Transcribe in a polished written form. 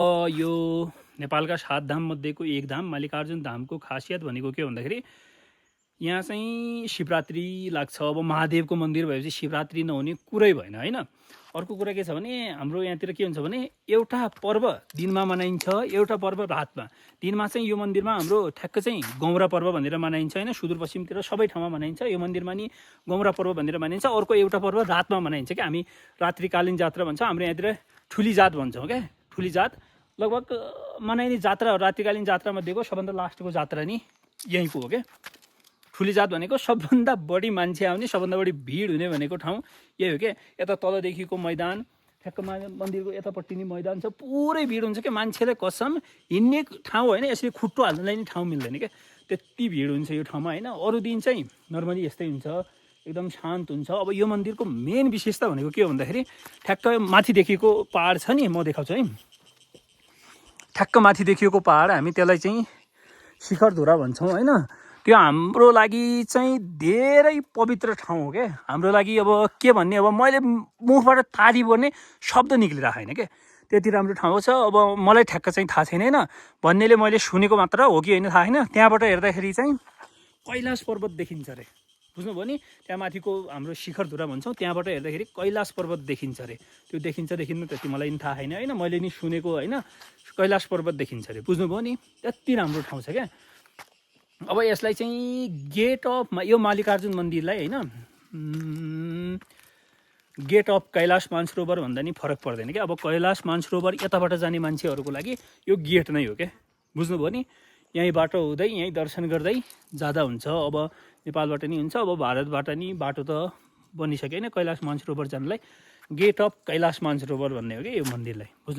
यो नेपालका 7 धाम मध्येको एक धाम मल्लिकार्जुन धामको खासियत भनेको के भन्दाखेरि यहाँ चाहिँ शिवरात्रि लाग्छ। अब महादेवको मन्दिर भएपछि शिवरात्रि नहुने कुरै भएन हैन। अर्को कुरा के छ भने हाम्रो यहाँतिर के हुन्छ भने एउटा पर्व दिनमा मनाइन्छ, एउटा पर्व रातमा। दिनमा चाहिँ यो मन्दिरमा हाम्रो ठ्याक्क चाहिँ गौरा पर्व भनेर मनाइन्छ हैन। सुदूरपश्चिमतिर सबै ठाउँमा मनाइन्छ, यो मन्दिरमा नि गौरा पर्व भनेर मनाइन्छ। अर्को एउटा पर्व रातमा मनाइन्छ क्या, हामी रात्रिकालीन जात्रा भन्छ, हाम्रो यहाँतिर ठुली जात भन्छौँ क्या। ठुली जात लगभग मनाइने जात्रा रात्रिकालीन जात्रा मध्येको सबभन्दा लास्टको जात्रा नि यहीँको हो क्या। ठुली जात भनेको सबभन्दा बढी मान्छे आउने, सबभन्दा बढी भिड हुने भनेको ठाउँ यही हो क्या। यता तलदेखिको मैदान, ठ्याक्क मन्दिरको यतापट्टि नि मैदान छ, पुरै भिड हुन्छ क्या। मान्छेलाई कसम हिँड्ने ठाउँ होइन, यसरी खुट्टो हाल्नलाई नि ठाउँ मिल्दैन क्या, त्यति भिड हुन्छ यो ठाउँमा होइन। अरू दिन चाहिँ नर्मली यस्तै हुन्छ, एकदम शान्त हुन्छ। अब यो मन्दिरको मेन विशेषता भनेको के हो भन्दाखेरि ठ्याक्क माथि देखिएको पहाड छ नि, म देखाउँछु है। ठ्याक्क माथि देखिएको पहाड, हामी त्यसलाई चाहिँ शिखरधुरा भन्छौँ होइन। त्यो हाम्रो लागि चाहिँ धेरै पवित्र ठाउँ हो क्या। हाम्रो लागि अब के भन्ने, अब मैले मुखबाट तारिफ गर्ने शब्द निक्लिरहेको छैन क्या, त्यति राम्रो ठाउँ छ। अब मलाई ठ्याक्क चाहिँ थाहा छैन होइन, भन्नेले मैले सुनेको मात्र हो कि होइन थाहा छैन। त्यहाँबाट हेर्दाखेरि चाहिँ कैलाश पर्वत देखिन्छ अरे, बुझ्नुभयो नि। त्यहाँ माथिको हाम्रो शिखरधुरा भन्छौँ, त्यहाँबाट हेर्दाखेरि कैलाश पर्वत देखिन्छ अरे। त्यो देखिन्छ देखिन्न त्यति मलाई पनि थाहा छैन होइन, मैले नि सुनेको होइन। कैलाश पर्वत देखिन्छ अरे, बुझ्नुभयो नि। त्यति राम्रो ठाउँ छ क्या। अब यसलाई चाहिँ गेट अफ, यो मल्लिकार्जुन मन्दिरलाई होइन गेट अफ कैलाश मानसरोवर भन्दा नि फरक पर्दैन क्या। अब कैलाश मानसरोवर यताबाट जाने मान्छेहरूको लागि यो गेट नै हो क्या, बुझ्नुभयो नि। यहीँ बाटो हुँदै यहीँ दर्शन गर्दै जाँदा हुन्छ। अब नेपालबाट नि हुन्छ, अब भारतबाट नि बाटो त बनिसक्यो होइन कैलाश मानसरोवर जानलाई। गेट अफ कैलाश मानसरोवर भन्ने हो क्या यो मन्दिरलाई, बुझ्नु।